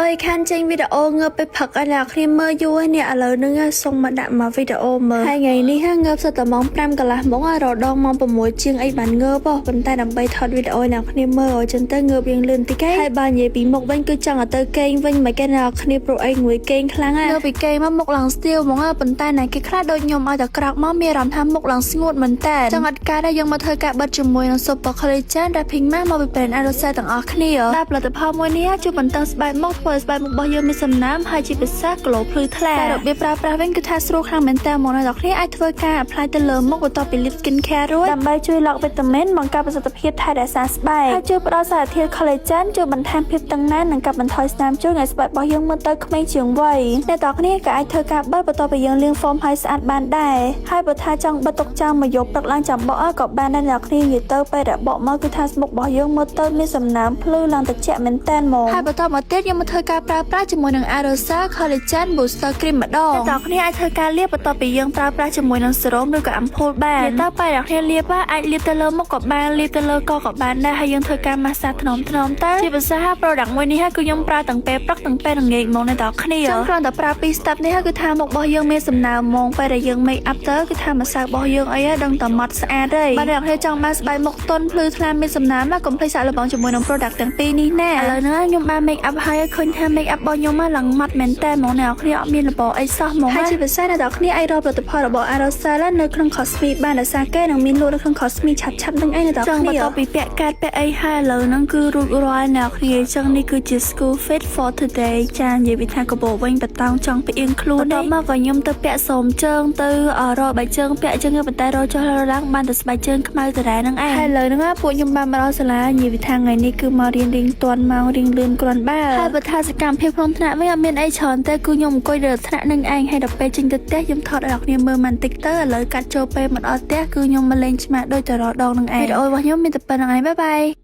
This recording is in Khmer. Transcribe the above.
អើយខានចេញវីដេអូងើបពេលព្រឹកឲ្យអ្នកគ្នាមើលយូរហើយនេះឥឡូវហ្នឹងសុំមកដាក់មកវីដេអូមើលហើយថ្ងៃនេះងើបសិតតែម៉ោង5កន្លះហ្មងរដងម៉ោង6ជាងអីបានងើបហ៎ប៉ុន្តែដើម្បីថតវីដេអូឲ្យអ្នកគ្នាមើលឲ្យចឹងទៅងើបរៀងលឿនតិចហើយបើនិយាយពីមុខវិញគឺចង់ឲ្យទៅគេងវិញមិនគេអ្នកគ្នាព្រោះអីងួយគេងខ្លាំងណាស់ងើបពីគេងមកមុខឡើងស្ទៀវហ្មងប៉ុន្តែណែគេខ្លះដូចខ្ញុំឲ្យតែក្រោកមកមានអារម្មណ៍ថាមុខឡើងស្ងួតមែនតើចង់អត់ការដែរយើងមកធ្វើការបិទជាមួយនឹង Super Collagen Wrapping Mask មកពី brand Aerosel ទាំងអស់គ្នាដែលផលិតផលមួយនេះជួយបន្តឹងស្បែកមុខធ្វើឲ្យស្បែកមុខរបស់យើងមានសំណើមហើយជាពិសេស glow ភ្លឺថ្លាតែរបៀបប្រើប្រាស់វិញគឺថាស្រួលខ្លាំងមែនតើមកអ្នកនរគ្នាអាចធ្វើការ apply ទៅលើមុខបន្ទាប់ពី លាប skin care រួចដើម្បីជួយ lock វីតាមីនបង្កើនប្រសិទ្ធភាពថែរក្សាស្បែកហើយជួយផ្ដល់សារធាតុ collagen ជួយបន្ថែមភាពតឹងណែននិងកាត់បន្ថយស្នាមជួញឲ្យស្បែករបស់យើងមើលទៅក្មេងជាងវ័យអ្នកនរគ្នាក៏អាចធ្វើការបិទបន្ទាប់ពីយើងលាង foam ឲ្យស្អាតបានដែរហើយបើថាចង់បិទទុកចោលមកយកព្រឹកឡើងចាំបកក៏បានដែរអ្នកនរគ្នានិយាយទៅពេលដែលបកមកគឺថាស្មុករបស់យើងមើលទៅមានសំណើមភ្លឺឡើងត្រជាក់មែនតើហ្មងហើយបន្តមកទៀតយើងមកធ្វើការប្រើប្រាស់ជាមួយនឹង Aerosel Collagen Booster Cream ម្ដងអ្នកនរគ្នាអាចធ្វើការលាបបន្ទាប់ពីយើងប្រើប្រាស់ជាមួយនឹងសេរ៉ូមឬក៏អំពូលបាននិយាយទៅពេលអ្នកគ្នាលាបអាចលាបទៅលើមុខក៏បានលាបទៅលើកក៏បានដែរហើយយើងធ្វើការម៉ាស្សាថ្នមថ្នមទៅជាពិសេស product មួយនេះគឺខ្ញុំប្រើទាំងពេលព្រឹកទាំងពេលល្ងាចហ្មងអ្នកនរគ្នាចឹងគ្រាន់តែប្រើពីរ step នេះគឺថាមុខរបស់យើងមានសំណើមហ្មងពេលដែលយើង make up ទៅគឺថាម្សៅរបស់យើងអីដឹងតែម៉ត់ស្អាតហើយបើអ្នកនរគ្នាចង់បានស្បែកមុខទន់ភ្លឺថ្លាមានសំណើមកកុំភ្លេចសាកល្បងជាមួយនឹង product ទាំងពីរនេះណាឥឡូវហ្នឹងខ្ញុំបាន make up ហើយឃើញថា make up របស់ខ្ញុំឡើងម៉ត់មែនតើហ្មងអ្នកនរគ្នាអត់មានរបអីសោះហ្មងហើយជាពិសេសអ្នកនរគ្នាអាចរកផលិតផលរបស់ Aerosel នៅក្នុង Cosme បានដោយសារគេនឹងមានលក់នៅក្នុង Cosme ឆាប់ឆាប់នឹងអីអ្នកនរគ្នាចឹងបន្ទាប់ពីពាក់កាត់ពាក់អីហើយឥឡូវហ្នឹងគឺរួចរាល់អ្នកគ្នាចឹងនេះគឺជា school fit for today ចានិយាយពីថាកបោវិញបតោងចង់ផ្អៀងខ្លួនបន្ទាប់មកក៏ខ្ញុំទៅពាក់សូមជើងទៅរកបាយជើងពាក់ចឹងប៉ុន្តែរកចុះរកឡើងបានតែស្បែកជើងខ្មៅតរ៉ែហ្នឹងឯងហើយឥឡូវហ្នឹងពួកខ្ញុំបានមកដល់សាលានិយាយពីថាថ្ងៃនេះគឺមករៀនរៀងទាន់ម៉ោងរៀងលឿនគ្រាន់បើហើយបើថាសកម្មភាពក្នុងថ្នាក់វិញអត់មានអីច្រើនទេគឺខ្ញុំអង្គុយលើថ្នាក់នឹងឯងហើយដល់ពេលចេញទៅផ្ទះខ្ញុំថតឲ្យអ្នកគ្នាមើលបន្តិចទៅឥឡូវកាត់ចូលពេលមកដល់ផ្ទះគឺខ្ញុំមកលេងឆ្មាដូចតែរដងនឹងឯងវីដេអូរបស់ខ្ញុំមានតែប៉ុណ្្នឹងឯង bye bye.